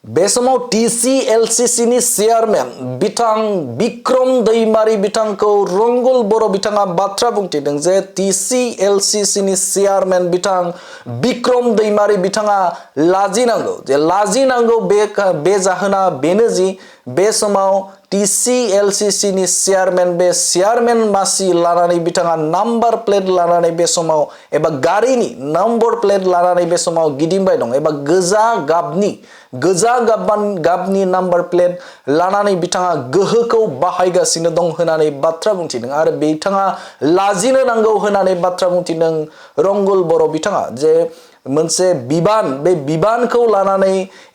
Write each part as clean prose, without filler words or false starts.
बे समाव TCLCC नि चेयारमैन बिथां बिक्रम दैमारी बिथांखौ रंगुल बर' बिथाङा बाथ्रा बुंथिदों जे TCLCC नि चेयारमैन बिथां बिक्रम दैमारी बिथाङा लाजिनांगौ जे लाजिनांगौ बे जाहोना बेनो जि बे समाव TCLCC नि चेयारमैन बे चेयारमैन मासि लानानै बिथाङा नम्बर प्लेट लानानै बे समाव एबा गारिनि नम्बर प्लेट लानानै बे समाव गिदिंबाय दं एबा गोजा गाबनि नम्बर प्लेट लानानै बिथाङा गोहोखौ बाहायगासिनो दं होननानै बाथ्रा बुंथिदों आरो बिथाङा लाजिनो नांगौ होननानै बाथ्रा बुंथिदों रंगुल बर' बिथाङा जे मोनसे बिबान बे बिबानखौ लानानै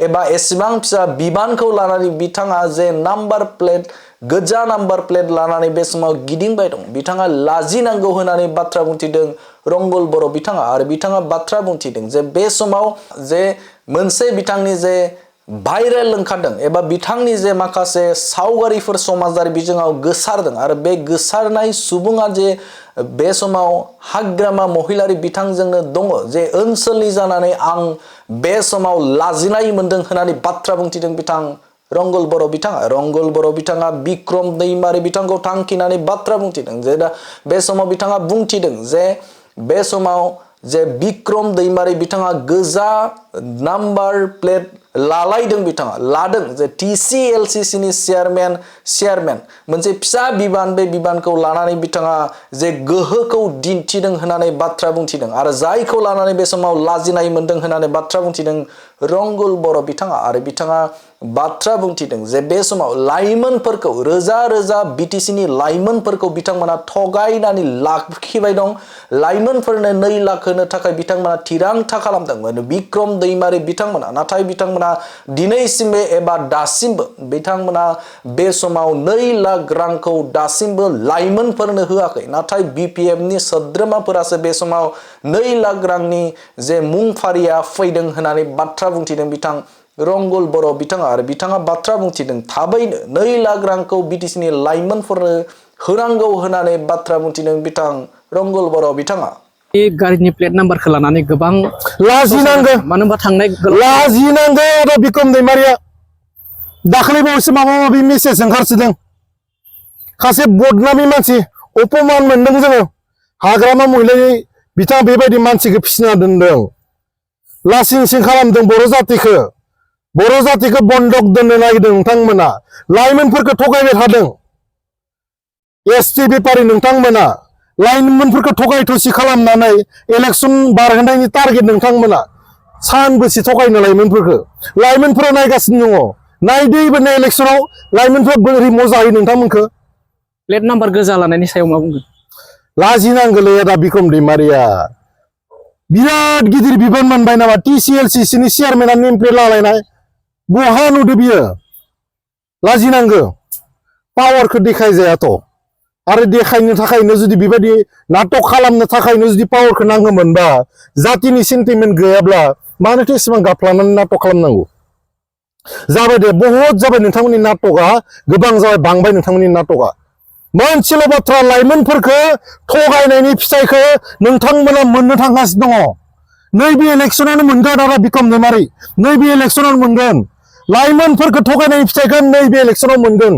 एबा एसेबां फिसा बिबानखौ लानानै बिथाङा जे नम्बर प्लेट गोजा नम्बर प्लेट लानानै बे समाव गिदिंबाय दं बिथाङा लाजिनांगौ होननानै बाथ्रा बुंथिदों रंगुल बर' बिथाङा आरो बिथाङा बाथ्रा बुंथिदों जे बे समाव जे मोनसे बिथांनि जे भाइरेल ओंखारदों एबा बिथांनि जे माखासे सावगारिफोर समाजारि बिजोङाव गोसारदों आरो बे गोसारनाय सुबुङा जे बे समाव हाग्रामा महिलारि बिथांजोंनो दङ जे ओनसोलनि जानानै आं बे समाव लाजिनाय मोनदों होननानै बाथ्रा बुंथिदों बिथां रंगुल बर' बिथाङा बिक्रम दैमारी बिथांखौ थांखिनानै बाथ्रा बुंथिदों जे दा बे समाव बिथाङा बुंथिदों जे बे समाव जे बिक्रम दैमारी बिथाङा गोजा नम्बर प्लेट लालायदों बिथाङा लादों जे TCLCC नि चेयारमैन मोनसे फिसा बिबान बे बिबानखौ लानानै बिथाङा जे गोहोखौ दिन्थिदों होननानै बाथ्रा बुंथिदों आरो जायखौ लानानै बे समाव लाजिनाय मोनदों होननानै बाथ्रा बुंथिदों रंगुल बर' बिथाङा आरो बिथाङा बाथ्रा बुंथिदों जे बे समाव लाइमोनफोरखौ रोजा BTC नि लाइमोनफोरखौ बिथांमोना थगायनानै लाखिबाय दं लाइमोनफोरनो 2 लाख होनो थाखाय बिथांमोना थिरांथा खालामदोंमोन बिक्रम दैमारी बिथांमोना नाथाय बिथांमोना दिनैसिमबो एबा दासिमबो बिथांमोना बे समाव 2 लाख रांखौ दासिमबो लाइमोनफोरनो होआखै नाथाय BPF नि सोद्रोमाफोरासो बे समाव 2 लाख रांनि जे मुंफारिया फैदों होननानै बाथ्रा बुंथिदों बिथां रंगुल बर' बिथाङा आरो बिथाङा बाथ्रा बुंथिदों थाबैनो 2 लाख रांखौ BTC नि लाइमोनफोरनो होनांगौ होननानै बाथ्रा बुंथिदों बिथां रंगुल बर' बिथाङा गारिनि प्लेट नाम्बारखौ लानानै गोबां लाजिनांगौ मानो होनबा थांनाय लाजिनांगौ आरो बिक्रम दैमारिया दाखालिबावैसो माबा माबि मेसेज ओंखारसोदों खासे बदनामि मानसि अपमान मोनदों जोङो हाग्रामा महिलारि बिथाङा बेबायदि मानसिखौ फिसिना दोनदों लासिं सिं खालामदों बर' जातिखौ बन्दक दोननो नागिरदों नोंथांमोना लाइमोनफोरखौ थगायबाय थादों ST बेपारि नोंथांमोना लाइमोनफोरखौ थगाय थसि खालामनानै इलेक्शन बारहोनायनि टारगेट नोंथांमोना सानबेसे थगायनो लाइमोनफोरा नायगासिनो दङ नायदैबो इलेक्शनाव लाइमोनफोरा बोरै मजा होयो नोंथांमोनखौ प्लेट नाम्बार गोजा लानायनि सायाव मा बुंगोन लाजिनांगौलै दा बिक्रम दैमारिया बिराद गिदिर बिबान मोनबाय नामा TCLCC नि चेयारमेना नेम प्लेट लालायनाय बहा नुदो बियो लाजिनांगौ पावारखौ देखायजायाथ' आरो देखायनो थाखायनो जुदि बेबायदि नाटक खालामनो थाखायनो जुदि पावारखौ नांगौमोनबा जातिनि सेन्टिमेन्ट गैयाब्ला मानोथो एसेबां गाफ्लानानै नाटक खालामनांगौ जाबाय दे बहुत जाबाय नोंथांमोननि नाटकआ गोबां जाबाय बांबाय नोंथांमोननि नाटकआ मोनसेल' बाथ्रा लाइमोनफोरखौ थगायनायनि फिथाइखौ नोंथांमोना मोननो थांगासिनो दङ नैबे इलेक्शनावनो मोनगोन आरो बिक्रम दैमारी नैबे इलेक्शनावनो मोनगोन लाइमोनफोरखौ थगायनायनि फिथाइखौ नैबे इलेक्शनाव मोनगोन